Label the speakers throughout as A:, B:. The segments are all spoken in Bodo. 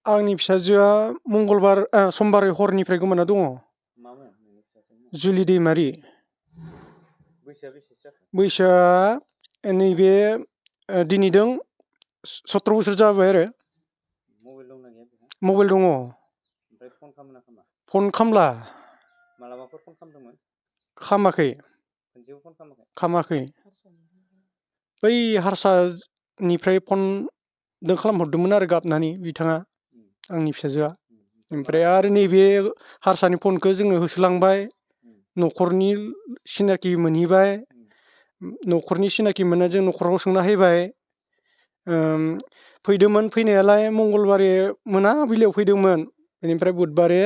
A: आंनि फिसाजोआ समबार हरनिफ्राय गोमाना दङ। जुलि दैमारि। बैसोआ नैबे दिनैदों 17 बोसोर जाबाय आरो। मबाइल दङ। फन खामला।
B: मालाबाफोर फन खालामदोंमोन?
A: खामाखै। खामाखै। बै हारसानिफ्राय फन खालामहरदोंमोन आरो गाबनानै बिथाङा आंनि फिसाजोआ। ओमफ्राय आरो नैबे हारसानि फनखौ जोङो होसोलांबाय। न'खरनि सिनाखि मोनहैबाय। न'खरनि सिनाखि मोनना जों न'खराव सोंना फैबाय। फैदोंमोन फैनायालाय मंगलबारे मोनाबिलियाव फैदोंमोन। बेनिफ्राय बुधबारे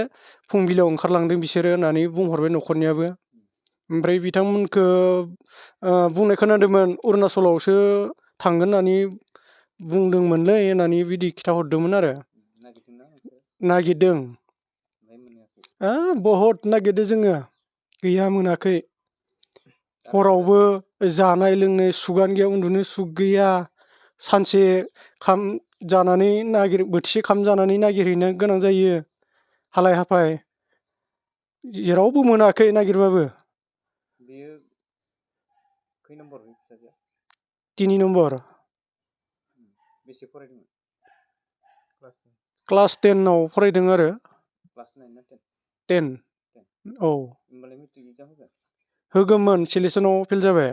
A: फुंबिलियाव ओंखारलांदों बिसोरो होननानै बुंहरबाय न'खरनियाबो। ओमफ्राय बिथांमोनखौ बुंनाय खोनादोंमोन अरुणाचलावसो थांगोन होननानै बुंदोंमोनलै होननानै बिदि खिथाहरदोंमोन आरो। नागिरदों। बहुद नागिरदों जोङो। गैया मोनाखै। हरावबो जानाय लोंनाय सुगानो गैया उन्दुनो सुग गैया। सानसे बोथिसे खाम जानानै नागिरहैनो गोनां जायो। हालाय हाफाय जेरावबो मोनाखै नागिरबाबो।
B: बेयो खै नम्बर फिसाजोआ?
A: 3 नम्बर।
B: बेसे फरायदोंमोन?
A: क्लास 10 आव फरायदों आरो।
B: क्लास 9 ना 10?
A: 10। औ।
B: होमबालाय मेट्रिक एगजाम होगोन?
A: होगौमोन सिलेक्सनाव फेल जाबाय।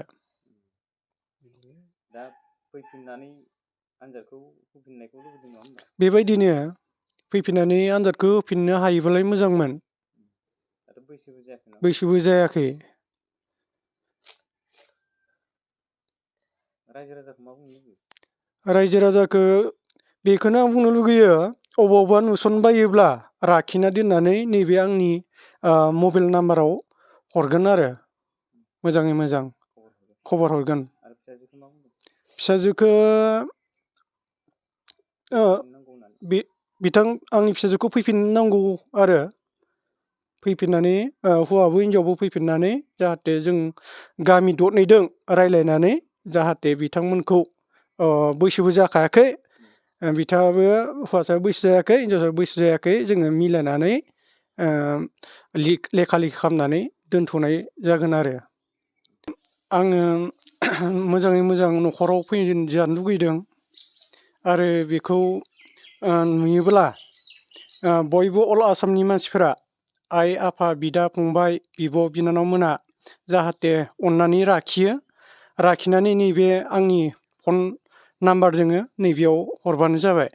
B: दा फैफिननानै आनजादखौ होफिननायखौ लुबैदों नङा होमबा?
A: बेबायदिनो फैफिननानै आनजादखौ होफिननो हायोबालाय मोजांमोन।
B: दाथ' बैसोबो जायाखै ना?
A: बैसोबो जायाखै।
B: रायजो राजाखौ मा बुंनो लुबैयो?
A: रायजो राजाखौ बेखौनो आं बुंनो लुगैयो अबावबा नुसनबायोब्ला लाखिना दोननानै नैबे आंनि मबाइल नाम्बाराव हरगोन आरो मोजाङै मोजां खबर हरगोन।
B: आरो फिसाजोखौ मा बुंदों?
A: फिसाजोखौ आंनि फिसाजोखौ फैफिननांगौ आरो। फैफिननानै हौवाबो हिनजावबो फैफिननानै जाहाथे जों गामि दरनैदों रायज्लायनानै जाहाथे बिथांमोनखौ बैसोबो जाखायाखै बिथाङाबो हौवासायाबो बैसो जायाखै हिनजावसायाबो बैसो जायाखै जोङो मिलायनानै लेखा लिखि खालामनानै दोनथ'नाय जागोन आरो। आङो मोजाङै मोजां न'खराव जानो लुगैदों आरो बेखौ नुयोब्ला बयबो अल आसामनि मानसिफोरा आइ आफा बिदा फंबाय बिब' बिनानावमोना जाहाथे अननानै लाखिनानै नैबे आंनि फन नाम्बार जोङो नैबेयाव हरबानो जाबाय।